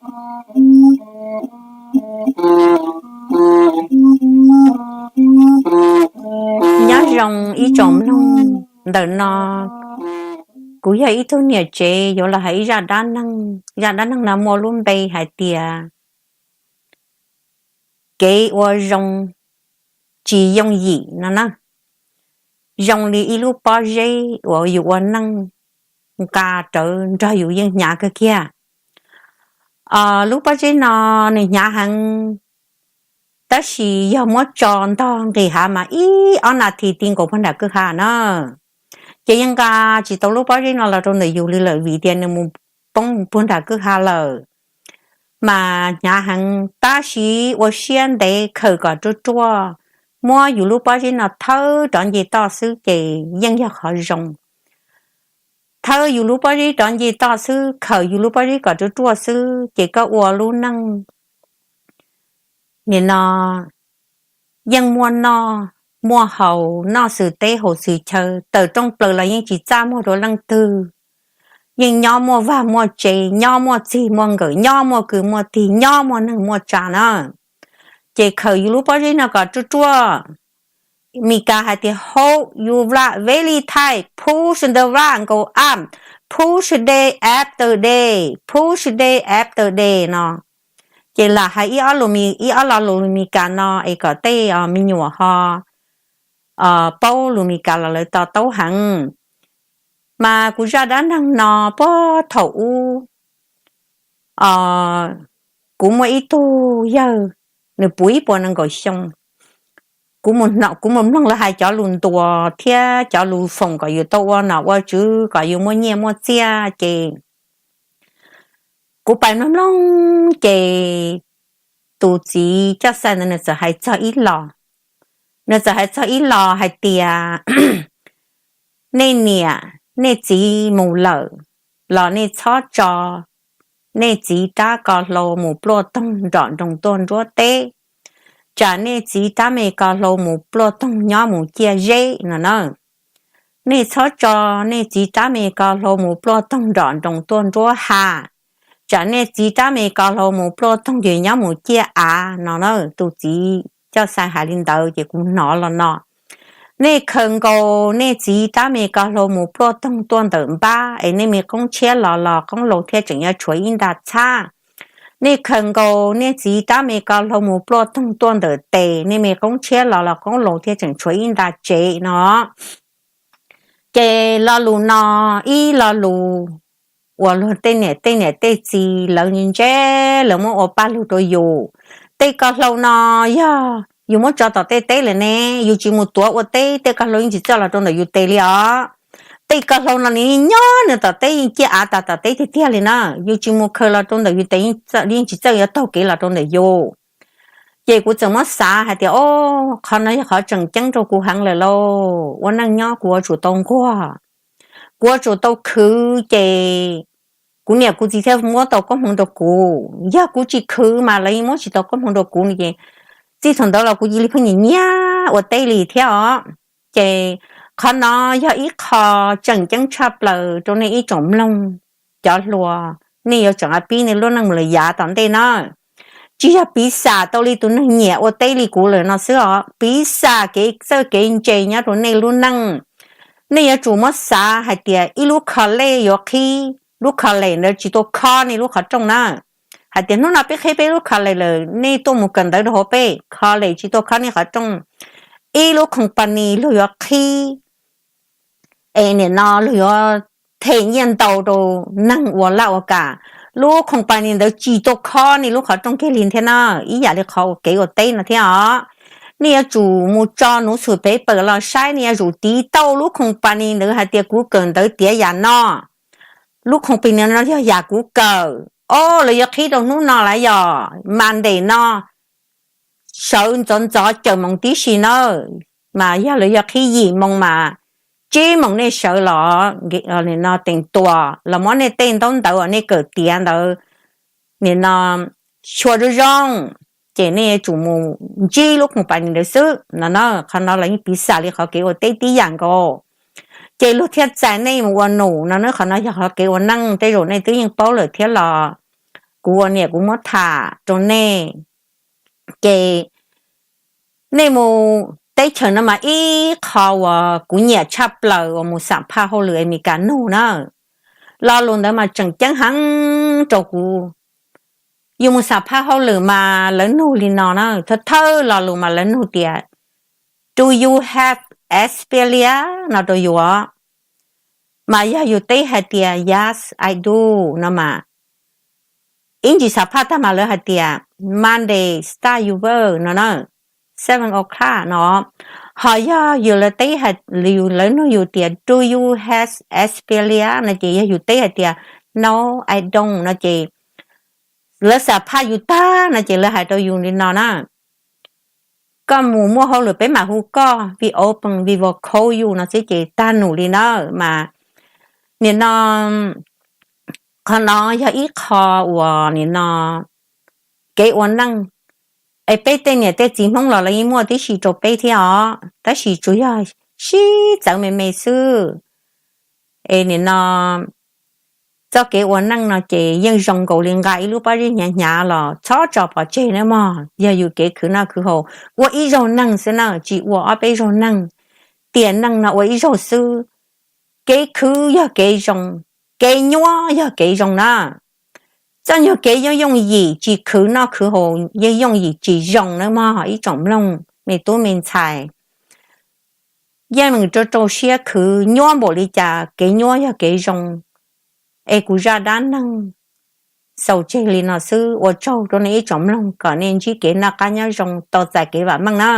Nyob zoo ib tsoom mloog, ntawm no kuv yog ib tug niam tsev yuav los hais ib zaj dab neeg. Zaj dab neeg no muaj lub npe hais tias kev ua zoo tsis yooj yim no na. Zoo li ib lub pob zeb uas yus ua neej nqa rawv nrog yus yeej hnyav kawg kiag. Lub pob zeb no nws hnyav heev, tab sis yog muab tso ntog nqis hav mas ib ob nas this ti nkaus puag nram kwj ha na. Ces yeej nqa tsis tau lub pob zeb no los rau ntawm yus li lawm vim tias nws mus poob puag nram kwj ha lawm. Mas hnyav heev tab sis ua siab ntev khaws kom ruaj ruaj, muab yus lub pob zeb no thawb rov nce toj xwb ces yeej yog qhov zoo. Thawb yus lub pob zeb rov nce toj xwb, khaws yus lub pob zeb kom ruaj ruaj xwb ces koj ua lub neej nim no yeej muaj noj muaj haus, noj xwm teb haus xwm chaw, tawm rooj plaws los yeej tsis txaj muag rau leej twg. Yeej nyob muaj vag muaj tse, nyob muaj txig muaj nkawm, nyob muaj kwv muaj tij, nyob muaj neeg muaj tsav na. Ces khaws yus lub pob zeb no kom ruaj ruaj. Meskas hais tias hold your vlad very tight, push the vlad nkaus am, push day after day, push day after day no. Ces lam hais ib ob lo lus Meskas no es kom tej me nyuam ho paub lus Meskas los lawv to taub heev. Mas kuv zaj dab neeg no puag thaum ub, kuv muaj ib tug yawg, nws puv ib puas nees nkaum xyoo. Kuv mus mloog lawv hais cov lus ntuas thiab cov lus foom kom yus tau ua nom ua tswv kom yus muaj nyiaj muaj txiaj ces kuv pais mloog mloog ces tus txiv coj xai ntawd nws txawm hais txog ib los, nws txawm hais txog ib los hais tias nej niam nej txiv mus lawm los nej txhob tso nej txiv rab ko hlau mus pluaj toog nrom nroos tuaj nruab teb, tsam nej txiv rab me ko hlau mus pluaj toog nyob mus ciaj zeb no na. Nej txhob tso nej txiv rab me ko hlau mus pluaj toog nrom nroos tuaj nruab ha, tsam nej txiv rab me ko hlau mus pluaj toog ces nyob mus ciaj av no na. Tus txiv coj xai hais li ntawd ces kuv hnov los no. Nej khaws nkaus nej txiv rab me ko hlau mus pluaj toog tuaj ntawm npab es nej me qoob tshiab los los qoob laus thiaj tseem yuav tshuav ib nta txhab. Nej khaws nkaus nej txiv rab me ko hlau mus pluaj toog tuaj ntawm tes, nej me qoob tshiab los los qoob laus thiaj tseem tshuav ib nta tsev no. Ces lo lus no ib lo lus uas luag tej niam tej niam tej txiv lawv ntse, lawv muab ua paj lug rau yus. Tej ko hlau no yog yus muab tso tom tej teb lawm ne, yus tsis mus tuav ua teb, tej ko hlau yeej tsis txawj los rau ntawm yus tes li os. Tej ko hlau no nws nyob nws tom teb yeej ciaj av tas tom teb tiag tiag li na, yus tsis mus khaws los rau ntawm yus tes yeej tsis txawj yuav taug kev los rau ntawm yus. Ces kuv txawm muab xav hais tias, o, qhov no yog qhov tseem ceeb rau kuv heev lawm lauj. Ua neej nyob kuv yuav tsum tau nquag, kuv yuav tsum tau khwv ces kuv niam kuv txiv thiaj muab tau koob hmoov rau kuv. Yog kuv tsis khwv mas lawv yeej muab tsis tau koob hmoov rau kuv no ces txij thaum ntawd los kuv cia li pheej nyiam nyiam ua teb li thiab os. Ces qhov no yog ib qho tseem ceeb tshaj plaws rau nej ib tsoom mloog cov hluas, nej yuav tsum pib nej lub neej mus lawm yav tom ntej na. Tsis yog piv xam tau li tus neeg nyiam ua teb li kuv lawm no xwb os, piv xam kev txawj kev ntse nyob rau nej lub neej. Nej yuav tsum muab xav hais tias ib lub college yuav qhib, lub college ntawd tsis tau khob nej lub qhov rooj na. Hais tias hnub no peb qhib peb lub college lawm, nej tuaj mus kawm ntawv rau hauv peb, college tsis tau khob nej qhov rooj. Ib lub company luag yuav qhib es nim no luag yuav them nyiaj ntau rau neeg ua laj ua kam, lub company ntawd tsis tau khob nej lub qhov rooj kiag li thiab na. Ib yam li qhov kev ua teb no thiab os, nej yuav tsum mus tso nuv xum pem pawg los saib, nej yuav tsum tiv tauj lub company ntawd hais tias kuv kawm ntawv tiav yam no, lub company no yog yam kuv kawm. O, lawv yuav qhib rau hnub no lawm, yog Monday no sawv ntxov ntxov cuaj moos tib si na, mas yog lawv yuav qhib yim moos mas tsib moos nej sawv los no teem tuas los muab nej tej ntaub ntawv uas nej kawm tiav ntawd nim no xyuas zoo zoo, ces nej yuav tsum mus ntsib lub company ntawd xwb no na. Qhov no los yeej piv xam li qhov kev ua teb tib yam nkaus. Ces luag thiaj txais nej mus ua num no na. Qhov no yog qhov kev ua neej, tej zaum nej twb yeej paub lawm thiab los kuv ua niam kuv muab tham rau nej. Ces nej mus teb chaws no mas ib qho uas kuv nyiam tshaj plaws uas mus xam phaj hauj lwm Amelikas nug na. Lo lus ntawd mas tseem ceeb heev rau kuv. Yus mus xam phaj hauj lwm mas lawv nug li no na, thawj thawj lo lus mas lawv nug tias, Do you have experience? No rau yus. Mas yog yus teb hais tias, Yes, I do, no mas ib ntsis xam phaj tag mas lawv hais tias, Monday start your work, no na, seven o'clock no. Ho yog yus lawv teb, lawv nug yus tias, Do you have experience? No ces yog yus teb hais tias, No, I don't, no ces lawv xam phaj yus tag no ces lawv hais rau yus li no na, Koj mus muaj hauj lwm peb mam hu koj, we open, we will call you, no xwb ces tag num li na. Mas nim no qhov no yog ib qho uas nim no kev ua neej, es peb tej niam tej txiv Hmoob los lawv yeej muaj tib si rau peb thiab os, tab sis tsuas yog sib txawv me me xwb. Es nim no txoj kev ua neej no ces yeej zoo nkaus li nqa ib lub pob zeb hnyav hnyav los txhob tso pov tseg nawb mog. Yog yus kev khwv noj khwv haus, ua ib zaug neeg xwb na, tsis ua ob peb zaug neeg. Tiam neej no ua ib zaug xwb. Kev khwv yog kev zoo, kev nyuaj yog kev zoo na. Txoj nyuag kev yooj yooj yim tsis khwv noj khwv haus yeej yooj yim tsis zoo nawb mog ib tsoom mloog me tub me ntxhais. Yeej meem rau rau siab khwv, nyuaj npaum li cas kev nyuaj yog kev zoo. Es kuv zaj dab neeg xaus tseg li no xwb, ua tsaug rau nej ib tsoom mloog, kom nej ntsib kev noj qab nyob zoo, tau txais kev vam meej na.